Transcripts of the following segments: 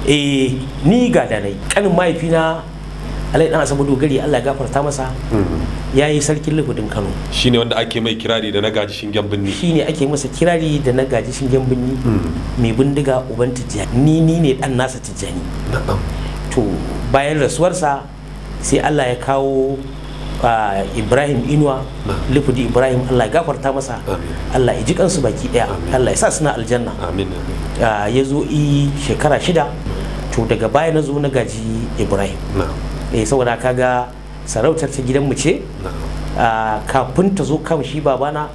Eh, ni ga da nai kanin mahaifina Alhaji Dan Asabe Dogari, Allah ya gafarta masa, ya yi sarkin Lufudin Kano. Shine wanda ake mai kirari da na gaji shingen binni. Shine ake masa kirari da na gaji shingen binni, mai bindiga uban Tijjani. Ni ne dan nasa Tijjani. To bayan rasuwarsa sai Allah ya kawo Ibrahim Inuwa, Lufudi Ibrahim, Allah ya gafarta masa, Allah ya ji kansu baki daya, Allah ya sa suna aljanna. Amin. Ya zo yi shekara 6. To daga baya na zo na gaji Ibrahim. Saboda kaga sarautar ta gidanmu ce. Kafin ta zo kan shi babana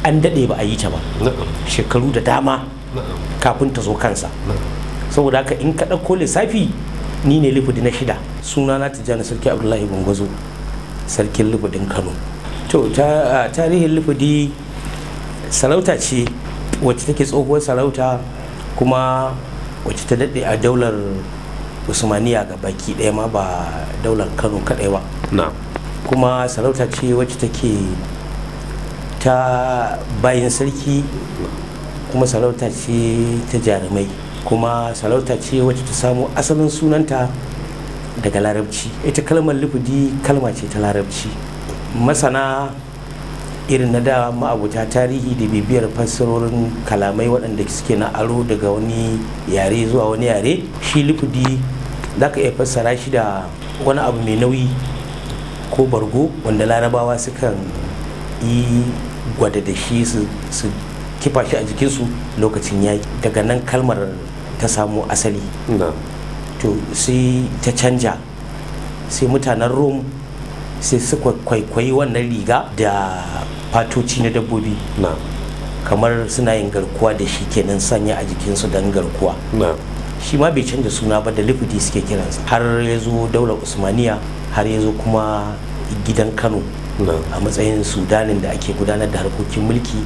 an daɗe ba a yi ta ba, shekaru da dama kafin ta zo kansa. Saboda haka in ka ɗauko lissafi, ni ne Lufudi na 6. Suna na Tijjani Sarki Abdullahi Gwangwazo, sarkin Lufudin Kano. To tarihin Lufudi, sarauta ce wacce take tsohuwar sarauta, kuma wacce ta daɗe a daular Usmaniya ga baki ɗaya ma, ba daular Kano kaɗai ba. Kuma sarauta ce wacce take ta bayan sarki, kuma sarauta ce ta jarumai, kuma sarauta ce wacce ta samo asalin sunanta daga Larabci. Ita kalmar Lufudi kalma ce ta Larabci. Masana irin na da, ma'abuta tarihi da bibiyar fassarorin kalamai waɗanda suke na aro daga wani yare zuwa wani yare, shi Lufudi za ka iya fassara shi da wani abu mai nauyi ko bargo wanda Larabawa sukan yi gwada da shi su kifa shi a jikinsu lokacin yaƙi. Daga nan kalmar ta samu asali. To sai ta canja, sai mutanen Rome sai suka kwaikwayi wannan riga da fatoci na dabbobi, kamar suna yin garkuwa da shi kenan, sanya a jikinsu don garkuwa. Shi ma bai canza suna ba, da Lufudi suke kiransa har ya zo daular Usmaniya, har ya zo kuma gidan Kano a matsayin sudanin da ake gudanar da harkokin mulki,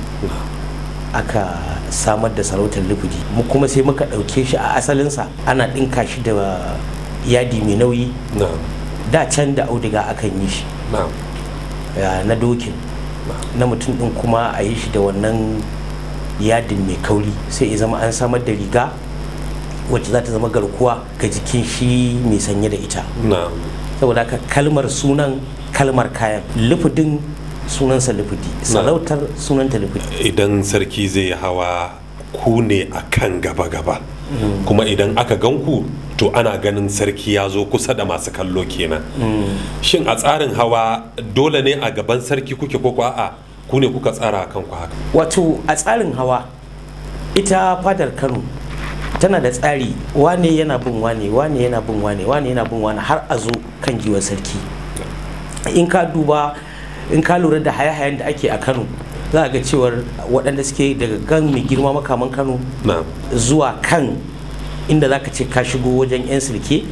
aka samar da sarautar Lufudi. Mu kuma sai muka ɗauke shi a asalinsa, ana ɗinka shi da yadi mai nauyi. Da can da auduga akan yi shi na dokin, na mutum ɗin kuma a yi shi da wannan yadin mai kauri, sai ya zama an samar da riga wacce za ta zama garkuwa ga jikin shi mai sanye da ita. Saboda haka kalmar sunan, kalmar kayan Lufudin sunansa Lufudi, sarautar sunanta Lufudi. Idan sarki zai hawa, ku ne a kan gaba-gaba, kuma idan aka ganku to ana ganin sarki ya zo kusa da masu kallo kenan. Shin a tsarin hawa dole ne a gaban sarki kuke, ko a'a, ku ne kuka tsara kanku haka? Wato a tsarin hawa, ita fadar Kano tana da tsari: wane yana bin wane, wane yana bin wane, wane yana bin wane, har a zo kan giwar sarki. In ka duba, in ka lura da haye-hayen da ake a Kano, za a ga cewar waɗanda suke daga gan mai girma makaman Kano zuwa kan inda za ka ce ka shigo wajen 'yan silke,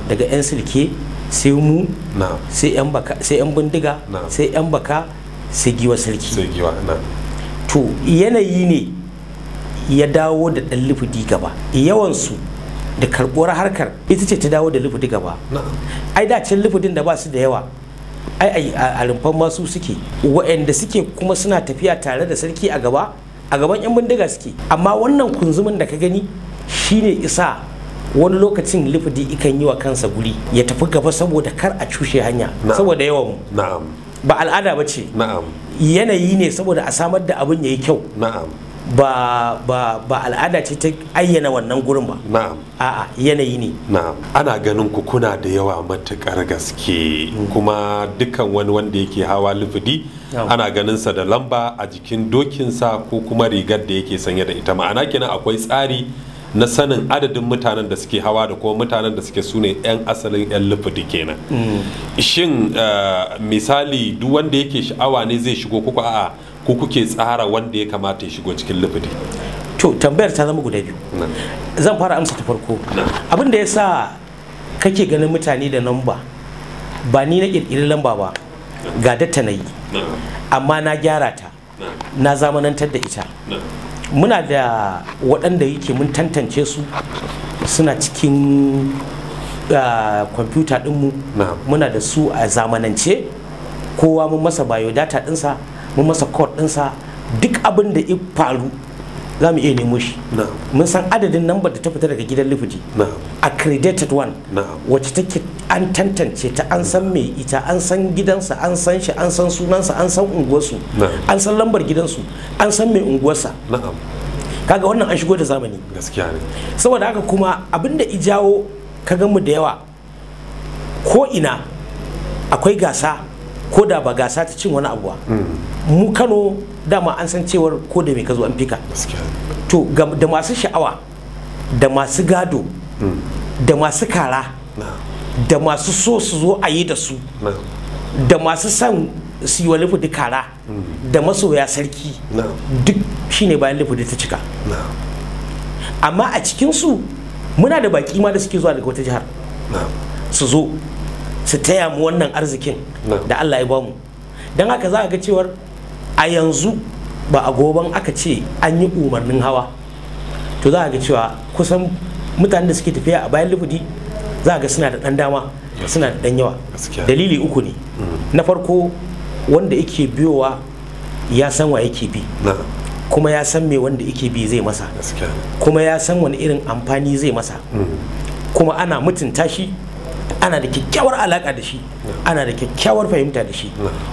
daga 'yan silke sai mu, sai 'yan bindiga, sai 'yan baka, sai giwa sarki. To yanayi ne ya dawo da ɗan Lufudi gaba. Yawansu da karɓuwar harkar ita ce ta dawo da Lufudi gaba. Ai da can Lufudin da ba su da yawa, ai a rumfan masu suke, waɗanda suke kuma suna tafiya tare da sarki a gaba, a gaban 'yan bindiga suke. Amma wannan kunzumin da ka gani shine isa wani lokacin Lufudi ikan yi wa kansa guri ya tafi gaba saboda kar a cushe hanya, saboda yawan mu. Ba al'ada ba ce, yanayi ne saboda a samar da abin yayi kyau. Ba al'ada ce ta ayyana wannan gurin ba. A'a, yanayi ne. Na'am. Ana ganin ku kuna da yawa matukar gaske, kuma dukkan wani wanda yake hawa Lufudi ana ganin sa da lamba a jikin dokinsa ko kuma rigar da yake sanye da ita. Ma'ana kenan akwai tsari na sanin adadin mutanen da suke hawa da kuma mutanen da suke sune 'yan asalin 'yan Lufudi kenan. Shin misali duk wanda yake sha'awa ne zai shigo, ko a'a, ko kuke tsara wanda ya kamata ya shigo cikin Lufudi? To tambayar ta zama guda biyu. Zan fara amsa ta farko. Abin da ya sa kake ganin mutane da lamba, ba ni na kirkiri lamba ba, ga datta na yi, amma na gyara ta, na zamanantar da ita. Muna da waɗanda yake mun tantance su, suna cikin kwamfuta ɗinmu. Muna da su a zamanance, kowa mun masa biodata ɗinsa, mun masa code ɗinsa. Duk abin da ya faru za mu iya nemo shi. Mun san adadin lambar da ta fita daga gidan lifidi, accredited one, wacce take an tantance ta, an san mai ita, an san gidansa, an san shi, an san sunansa, an san unguwarsu, an san lambar gidansu, an san mai unguwarsa. Kaga wannan an shigo da zamani. Gaskiya ne. Saboda haka kuma abinda ijawo ka gan mu da yawa ko ina akwai gasa, ko da ba gasa ta cin wani abu ba. Mu Kano dama an san cewar ko da me ka zo an fika. To da masu sha'awa, da masu gado, da masu kara, da masu so su zo a yi da su, da masu son su yi wa lifidi kara, da masoya sarki, duk shine bayan lifidi ta cika. Amma a cikinsu muna da baki ma da suke zuwa daga wata jihar su zo su taya mu wannan arzikin da Allah ya bamu. Don haka za a ga cewar a yanzu ba a goban aka ce an yi umarnin hawa, to za a ga cewa kusan mutanen da suke tafiya a bayan lifidi za a ga suna da ɗan dama, suna da ɗan yawa. Dalili uku ne. Na farko, wanda yake biyowa ya san wa yake bi, kuma ya san me wanda yake bi zai masa, kuma ya san wani irin amfani zai masa, kuma ana mutunta shi, ana da kyakkyawar alaka da shi, ana da kyakkyawar fahimta da shi,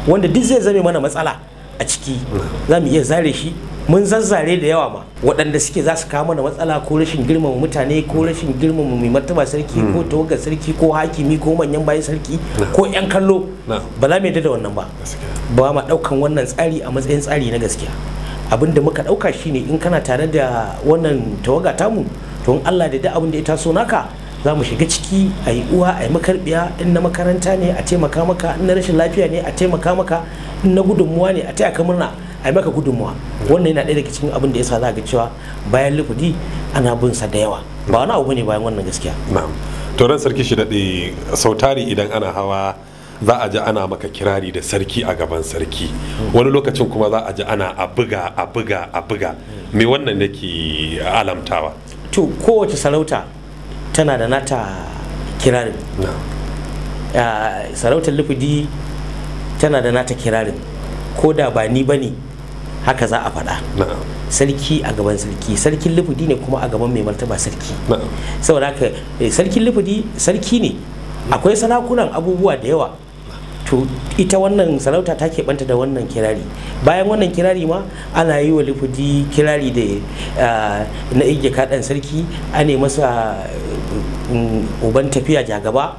wanda duk zai zame mana matsala a ciki za mu iya zare shi. Mun zazzare da yawa ma waɗanda suke za su kawo mana matsala, ko rashin girmama mutane, ko rashin girmama mai martaba sarki, ko tawagar sarki, ko hakimi, ko manyan bayan sarki, ko 'yan kallo. Ba za mu yarda da wannan ba. Ba ma ɗaukan wannan tsari a matsayin tsari na gaskiya. Abin da muka ɗauka shine in kana tare da wannan tawaga tamu, to in Allah da duk abin da ya taso naka za mu shiga ciki, a yi uwa a yi makarbiya. In na makaranta ne a taimaka maka, in na rashin lafiya ne a taimaka maka, in na gudunmuwa ne a taya ka murna, a yi maka gudunmuwa. Wannan yana ɗaya daga cikin abin da ya sa za ga cewa bayan lifidi ana bin sa da yawa. Ba wani abu ne bayan wannan gaskiya. Na'am. To ran sarki shi daɗe, sautari idan ana hawa za a ji ana maka kirari da sarki a gaban sarki, wani lokacin kuma za a ji ana a buga a buga a buga. Me wannan yake alamtawa? To kowace sarauta tana da nata kirarin. Sarautar lifidi tana da nata kirarin, ko da ba ni ba ne haka za a faɗa. Sarki a gaban sarki, sarkin lifidi ne kuma a gaban mai martaba sarki. Saboda haka sarkin lifidi sarki ne. Akwai sarakunan abubuwa da yawa. To ita wannan sarauta ta keɓanta da wannan kirari. Bayan wannan kirari ma ana yi wa lifidi kirari da na igiya kaɗan sarki, ana masa uban tafiya jagaba,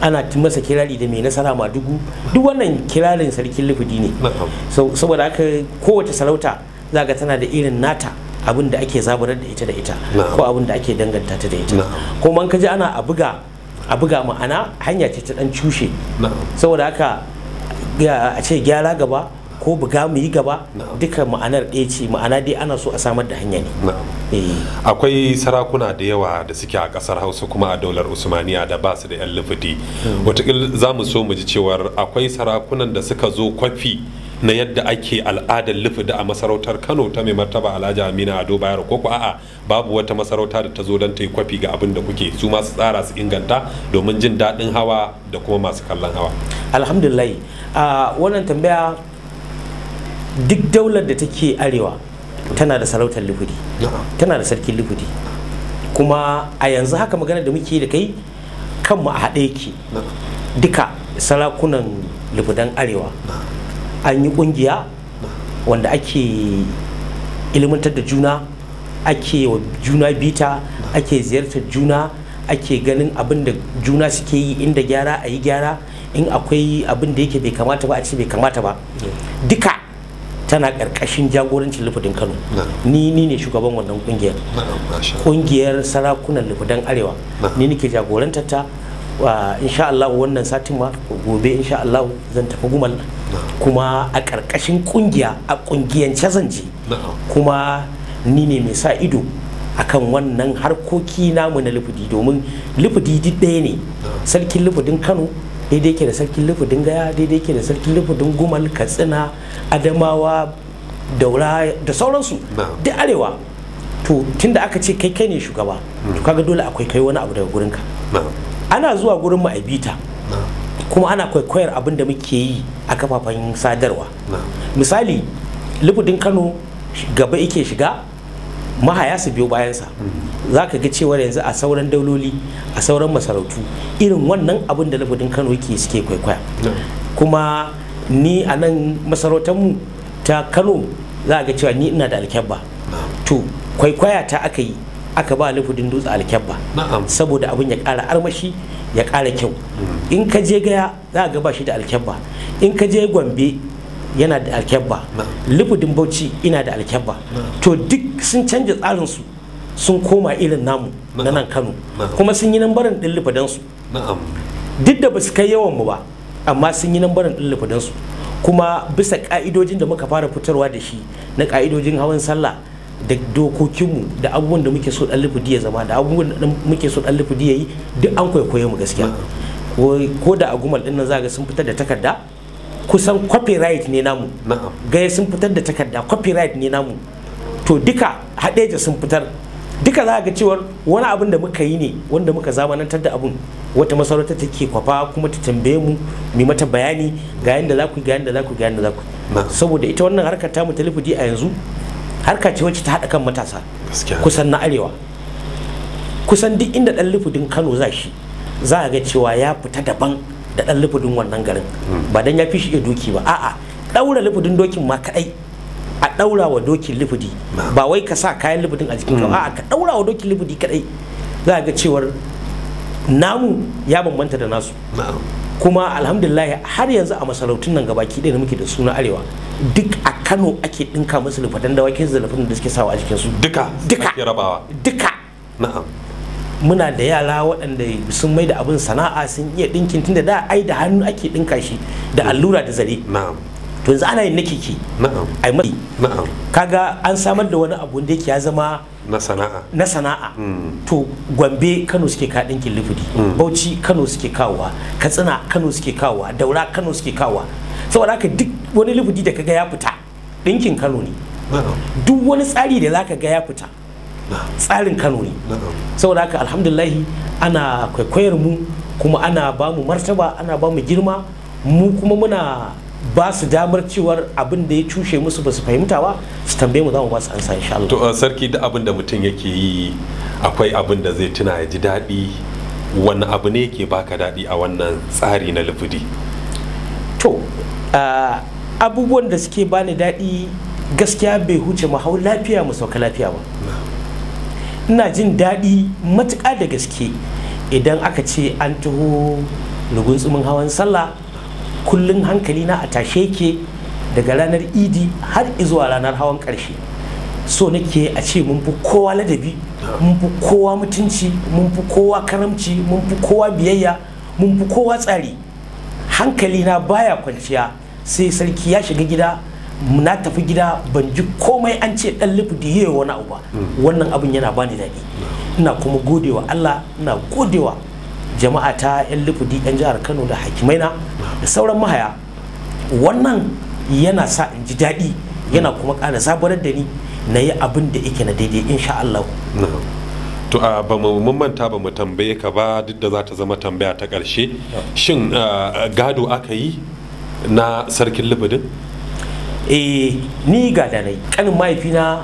ana masa kirari da mai nasara madugu. Duk wannan kirarin sarkin lifidi ne. Saboda haka kowace sarauta za ga tana da irin nata abin da ake zaburar da ita da ita, ko abin da ake danganta ta da ita. Kuma an kaji ana a buga a buga, ma'ana hanya ce ta dan cushe. Saboda haka a ce gyara gaba ko buga mu yi gaba, duka ma'anar ɗaya ce, ma'ana dai ana so a samar da hanya ne. Akwai sarakuna da yawa da suke a ƙasar Hausa kuma a daular Usmaniya da ba su da 'yan lifidi. Wataƙil za mu so mu ji cewar akwai sarakunan da suka zo kwafi na yadda ake al'adar lifidi a masarautar Kano ta mai martaba Alhaji Aminu Ado Bayero, ko a'a babu wata masarauta da ta zo don ta yi kwafi ga abin da kuke su masu tsara su inganta domin jin daɗin hawa da kuma masu kallon hawa? Alhamdulillah, wannan tambaya, duk daular da take arewa tana da sarautar lifidi, tana da sarkin lifidi. Kuma a yanzu haka magana da muke da kai kanmu a haɗe yake, duka sarakunan lifidan arewa an yi ƙungiya wanda ake ilmantar da juna, ake wa juna bita, ake ziyartar juna, ake ganin abin da juna suke yi, inda gyara a yi gyara, in akwai abin da yake bai kamata ba a ce bai kamata ba. Duka tana ƙarƙashin jagorancin lifidin Kano. Ni ne shugaban wannan ƙungiyar, ƙungiyar sarakunan lifidan arewa, ni nake jagorantar ta. Insha Allah wannan satin ma gobe insha Allah zan tafi Gumal, kuma a ƙarƙashin ƙungiya, a ƙungiyance zan je, kuma ni ne mai sa ido akan wannan harkoki namu na lifidi, domin lifidi duk ɗaya ne. Sarkin lifidin Kano daidai ke da sarkin lifidin Gaya, daidai ke da sarkin lifidin Gumal, Katsina, Adamawa, Daura da sauransu, duk arewa. To tunda aka ce kai kai ne shugaba, to kaga dole akwai kai wani abu daga gurinka. Ana zuwa gurin mu a bita, kuma ana kwaikwayar abin da muke yi a kafafen sadarwa. Misali, lifidin Kano gaba yake shiga, Mahaya su biyo bayansa. Za ka ga cewar yanzu a sauran dauloli, a sauran masarautu, irin wannan abin da lafudin Kano yake suke kwaikwaya. Kuma ni a nan masarautarmu ta Kano za ga cewa ni ina da alkyabba. To kwaikwaya ta aka yi, aka ba lafudin Dutse alkyabba saboda abin ya ƙara armashi, ya ƙara kyau. In ka je Gaya za ga ba shi da alkyabba, in ka je Gombe yana da alkyabba, lifudin Bauchi ina da alkyabba. To duk sun canja tsarinsu, sun koma irin namu na nan Kano, kuma sun yi nambarin ɗin lifudansu. Duk da ba su kai yawan mu ba, amma sun yi nambarin ɗin lifudansu. Kuma bisa ƙa'idojin da muka fara fitarwa da shi na ƙa'idojin hawan sallah da dokokinmu da abubuwan da muke so ɗan lifudi ya zama da abubuwan da muke so ɗan lifudi ya yi, duk an kwaikwaye mu gaskiya. Ko da a Gumal ɗin nan za ga sun fitar da takarda, kusan copyright ne namu. Gaya sun fitar da takarda, copyright ne namu. To duka Haɗeja sun fitar, duka za ga cewar wani abin da muka yi ne wanda muka zamanantar da abun, wata masarautar take kwafa kuma ta tambaye mu mu mata bayani ga yanda za ku, ga yanda za ku, ga yanda za ku. Saboda ita wannan harkar tamu ta lifudi a yanzu harka ce wacce ta haɗa kan matasa kusan na arewa. Kusan duk inda ɗan lifudin Kano za shi, za a ga cewa ya fita daban da ɗan lifudin wannan garin. Ba dan ya fi shi iya doki ba, a'a, ɗaura lifudin dokin ma kaɗai, a ɗaura wa dokin lifudi, ba wai ka sa kayan lifudin a jikin ka, a'a, ka ɗaura wa dokin lifudi kaɗai, za a ga cewar namu ya bambanta da nasu. Kuma alhamdulillah har yanzu a masarautun nan gabaki ɗaya da muke da suna arewa, duk a Kano ake ɗinka musu lufadan dawakin su da lufadin da suke sawa a jikinsu. Duka duka ake rabawa. Duka. Muna da yara waɗanda sun mai da abin sana'a, sun iya ɗinkin, tunda da ai da hannu ake ɗinka shi da allura da zare. To yanzu ana yin na keke. Ai mai. Kaga an samar da wani abu da yake ya zama na sana'a. Na sana'a. To Gombe Kano suke ka ɗinkin lifudi, Bauchi Kano suke kawowa, Katsina Kano suke kawowa, Daura Kano suke kawowa. Saboda haka duk wani lifudi da kaga ya fita ɗinkin Kano ne. Duk wani tsari da zaka ga ya fita tsarin Kano ne. Saboda haka alhamdulillahi ana kwaikwayar mu, kuma ana ba mu martaba, ana ba mu girma, mu kuma muna ba su damar cewar abin da ya cushe musu ba su fahimta ba, su tambaye mu, za mu ba su ansa insha Allah. To sarki, da abin da mutum yake yi akwai abin da zai tuna ya ji daɗi. Wani abu ne yake baka daɗi a wannan tsari na lifudi? To abubuwan da suke bani daɗi gaskiya bai huce mu hau lafiya mu sauka lafiya ba. Ina jin daɗi matuƙa da gaske idan aka ce an taho rugunsumin hawan sallah. Kullum hankali na a tashe yake daga ranar Idi har zuwa ranar hawan ƙarshe. So nake a ce mun fi kowa ladabi, mun fi kowa mutunci, mun fi kowa karamci, mun fi kowa biyayya, mun fi kowa tsari. Hankali na baya kwanciya sai sarki ya shiga gida, na tafi gida ban ji komai an ce dan lifudi yayi wani abu ba. Wannan abin yana bani daɗi. Ina kuma godewa Allah, ina godewa jama'a ta yan lifudi, yan jihar Kano da hakimaina da sauran mahaya. Wannan yana sa in ji daɗi, yana kuma ƙara zaburar da ni na yi abin da yake na daidai insha Allah. To ba mu manta ba mu tambaye ka ba, duk da za ta zama tambaya ta ƙarshe. Shin gado aka yi na sarkin lifudin? Eh, ni gada na yi. Kanin mahaifina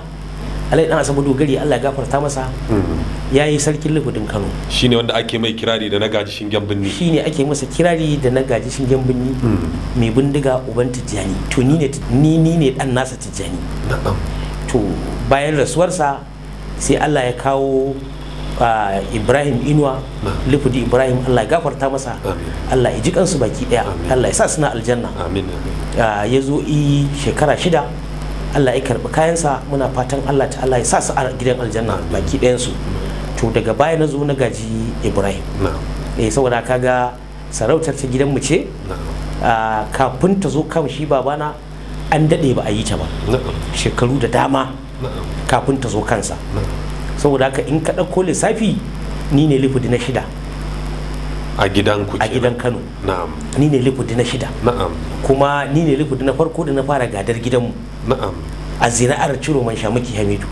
Alhaji Dan Asabe Dogari, Allah ya gafarta masa, ya yi sarkin lifudin Kano. Shine wanda ake mai kirari da na gaji shingen binni. Shine ake masa kirari da na gaji shingen binni, mai bindiga uban Tijjani. To ni ne dan nasa Tijjani. To bayan rasuwarsa sai Allah ya kawo Ibrahim Inuwa, Lifudi Ibrahim, Allah ya gafarta masa, Allah ya ji kansu baki daya, Allah ya sa suna aljanna. Ya zo yi shekara 6, Allah ya karbi kayansa. Muna fatan Allah ta'ala ya sa su a gidan aljanna baki ɗayansu. To daga baya na zo na gaji Ibrahim. Saboda kaga sarautar ta gidanmu ce, kafin ta zo kan shi babana an daɗe ba a yi ta ba, shekaru da dama kafin ta zo kansa. Saboda haka in ka ɗauko lissafi, ni ne lifudi na 6 a gidan ku, a gidan Kano. Ni ne lifudi na 6. Kuma ni ne lifudi na farko da na fara gadar gidanmu. A zira'ar Ciroman Shamaki Hamidu.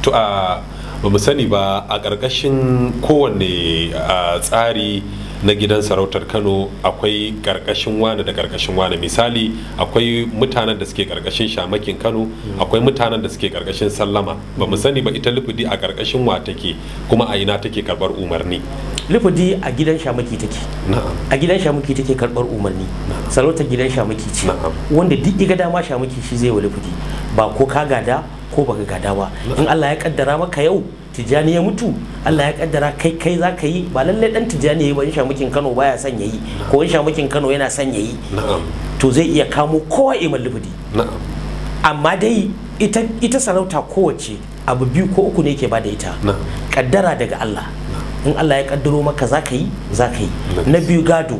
To a Ba mu sani ba, a ƙarƙashin kowanne tsari na gidan sarautar Kano akwai ƙarƙashin wane da ƙarƙashin wane. Misali, akwai mutanen da suke ƙarƙashin shamakin Kano, akwai mutanen da suke ƙarƙashin sallama. Ba mu sani ba, ita lufudi a ƙarƙashin wa take, kuma a ina take karɓar umarni? Lufudi a gidan shamaki take. A gidan shamaki take karɓar umarni. Sarautar gidan shamaki ce. Wanda duk iga dama shamaki shi zai wa lufudi, ba ko ka gada ko baka gada ba. In Allah ya kaddara maka yau Tijjani ya mutu, Allah ya kaddara kai za ka yi, ba lallai dan Tijjani ya yi ba. In shamakin Kano baya son yayi, ko in shamakin Kano yana son yayi, to zai iya kamo kowa iman lufudi. Amma dai ita sarauta kowace abu biyu ko uku ne ke bada ita. Kaddara daga Allah, in Allah ya kaddaro maka za ka yi, za ka yi. Na biyu, gado.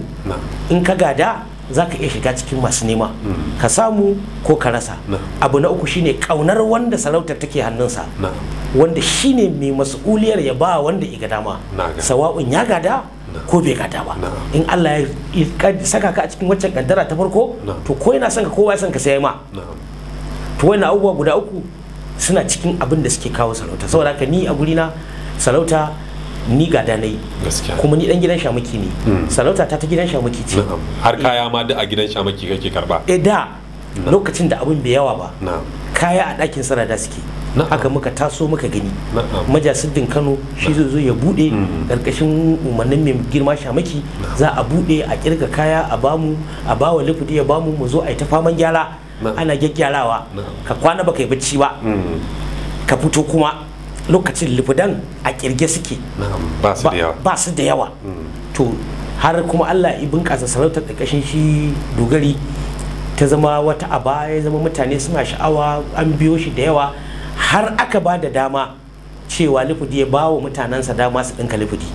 In ka gada za ka iya shiga cikin masu nema, ka samu ko ka rasa. Abu na uku shine kaunar wanda sarautar take hannunsa, wanda shine mai mas'uliyar ya ba wanda ya ga dama, sawa'un ya gada ko bai gada ba. In Allah ya saka ka a cikin waccan kaddara ta farko, to ko yana son ka ko ba son ka sai ma. To wannan abubuwa guda uku suna cikin abin da suke kawo sarauta. Saboda haka ni a gurina sarauta ni gada na yi, kuma ni dan gidan shamaki ne. Sarauta ta gidan shamaki ce. Har kaya ma duk a gidan shamaki kake karba? Eh, da lokacin da abin bai yawa ba, kaya a ɗakin sarada suke. Haka muka taso muka gani. Majasiddin Kano shi zai zo ya bude karkashin umarnin mai girma shamaki. Za a bude a kirga kaya a bamu, a bawa lufudi ya bamu, mu zo a yi ta faman gyara, ana gyaggyarawa. Ka kwana baka yi bacci ba, ka fito kuma lokacin lufudan a kirge suke, ba su da yawa. To har kuma Allah ya bunƙasa sarautar ƙarƙashin shi dogari, ta zama wata aba, ya zama mutane suna sha'awa, an biyo shi da yawa, har aka ba da dama cewa lufudi ya ba wa mutanensa dama su ɗinka lufudi.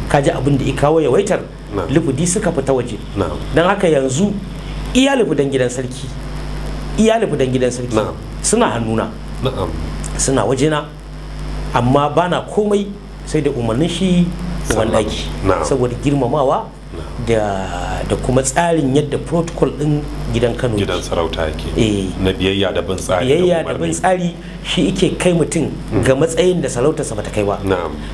Kaji abin da ya kawo yawaitar lufudi suka fita waje. Don haka yanzu iya lufudan gidan sarki, iya lufudan gidan sarki suna hannuna, suna wajena, amma bana komai sai da umarnin shi uban ɗaki, saboda girmamawa da kuma tsarin yadda protocol ɗin gidan Kano, gidan sarauta yake, na biyayya da bin tsari. Biyayya da bin tsari shi ike kai mutum ga matsayin da sarautarsa bata kai ba.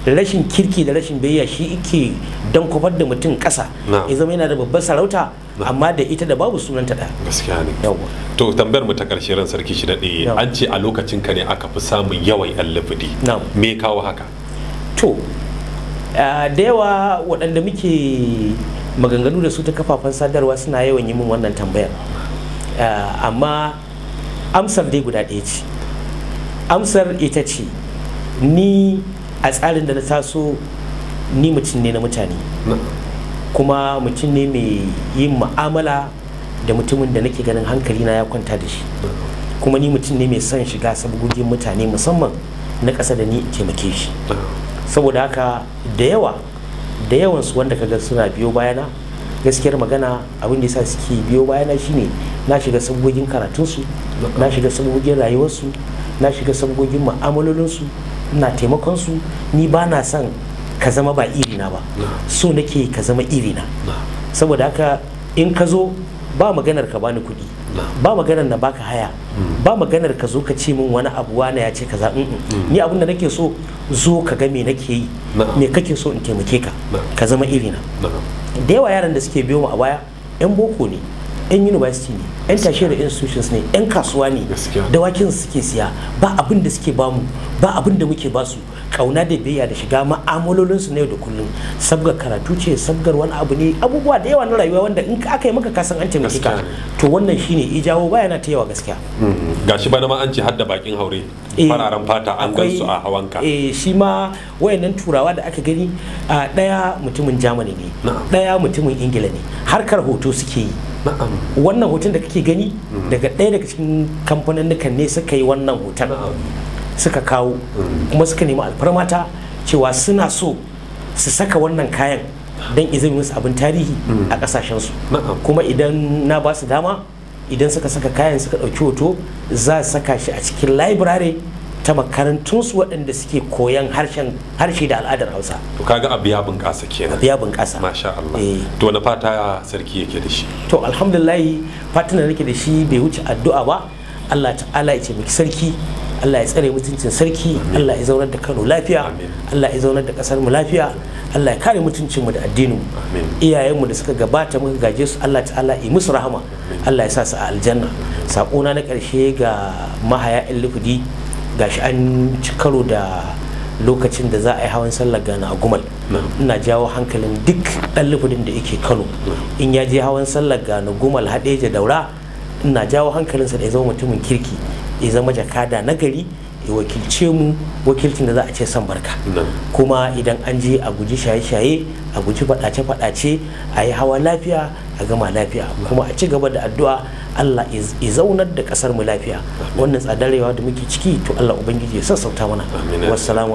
Rashin kirki da rashin biyayya shi ike don kwafar da mutum ƙasa, ya zama yana da babbar sarauta amma da ita da babu sunanta ɗaya. Gaskiya ne. To tambayar mu ta ƙarshe, ran sarki shi daɗe, an ce a lokacin ka ne aka fi samun yawan yan lufudi, me kawo haka? To da yawa waɗanda muke maganganu da su ta kafafen sadarwa suna yawan yi min wannan tambayar, amma amsar dai guda ɗaya ce. Amsar ita ce, ni a tsarin da na taso, ni mutum ne na mutane, kuma mutum ne mai yin ma'amala da mutumin da nake ganin hankali na ya kwanta da shi, kuma ni mutum ne mai son shiga sabgogin mutane, musamman na ƙasa da ni, taimake shi. Saboda haka da yawa da yawansu wanda kaga suna biyo bayana, gaskiyar magana abin da yasa suke biyo bayana shine na shiga sabgogin karatunsu, na shiga sabgogin rayuwarsu, na shiga sabgogin mu'amalolinsu, ina taimakon su. Ni ba na son ka zama ba irina ba, so nake ka zama irina. Saboda haka in ka zo, ba maganar ka bani kuɗi, ba maganar na baka haya, ba maganar ka zo ka ce min wani abu, wani ya ce kaza. Ni abin da nake so, zo ka ga me nake yi, me kake so in taimake ka, ka zama irina. Da yawa yaran da suke biyo mu a baya yan boko ne, yan university ne, yan tertiary institutions ne, yan kasuwa ne, dawakin suke siya. Ba abin da suke bamu, ba abin da muke basu, kauna da biyayya da shiga ma'amalolin su na yau da kullum. Sabgar karatu ce, sabgar wani abu ne, abubuwa da yawa na rayuwa wanda in aka yi maka kasan an taimake ka. To wannan shine ijawo bayana ta yawa gaskiya. Gashi bana ma an ce hadda bakin haure fararen fata an gansu a hawanka. Eh, shi ma wayannan turawa da aka gani, daya mutumin Germany ne, daya mutumin Ingila ne, harkar hoto suke yi. Wannan hoton da kake gani daga ɗaya daga cikin kamfaninnukan ne suka yi wannan hoton suka kawo, kuma suka nemi alfarmata cewa suna so su saka wannan kayan don izini musu abin tarihi a kasashensu. Kuma idan na ba su dama, idan suka saka kayan suka ɗauki hoto, za su saka shi a cikin library ta makarantunsu waɗanda suke koyan harshe da al'adar Hausa. To kaga abu ya bunƙasa kenan. Abu ya bunƙasa. Masha Allah. To wani fata sarki yake da shi? To alhamdulillah, fatan da nake da shi bai wuce addu'a ba. Allah ta'ala ya taimaki sarki, Allah ya tsare mutuncin sarki. Allah ya zaunar da Kano lafiya. Allah ya zaunar da kasar mu lafiya. Allah ya kare mutuncin mu da addinin mu. Iyayen mu da suka gabata muka gaje su, Allah ta'ala yi musu rahama, Allah ya sa su a aljanna. Sakona na karshe ga mahaya lufudi, gashi an ci karo da lokacin da za a yi hawan sallar gana a Gumal. Ina jawo hankalin duk ɗan lufudin da yake Kano, in ya je hawan sallar gana Gumal, Hadeja, Daura, ina jawo hankalinsa da ya zama mutumin kirki, ya zama jakada na gari, ya wakilce mu wakilcin da za a ce san barka. Kuma idan an je a guji shaye-shaye, a guji faɗace-faɗace, a yi hawa lafiya a gama lafiya, kuma a ci gaba da addu'a Allah ya zaunar da ƙasar mu lafiya. Wannan tsadar rayuwa da muke ciki, to Allah ubangiji ya sassauta mana. Wassalamu.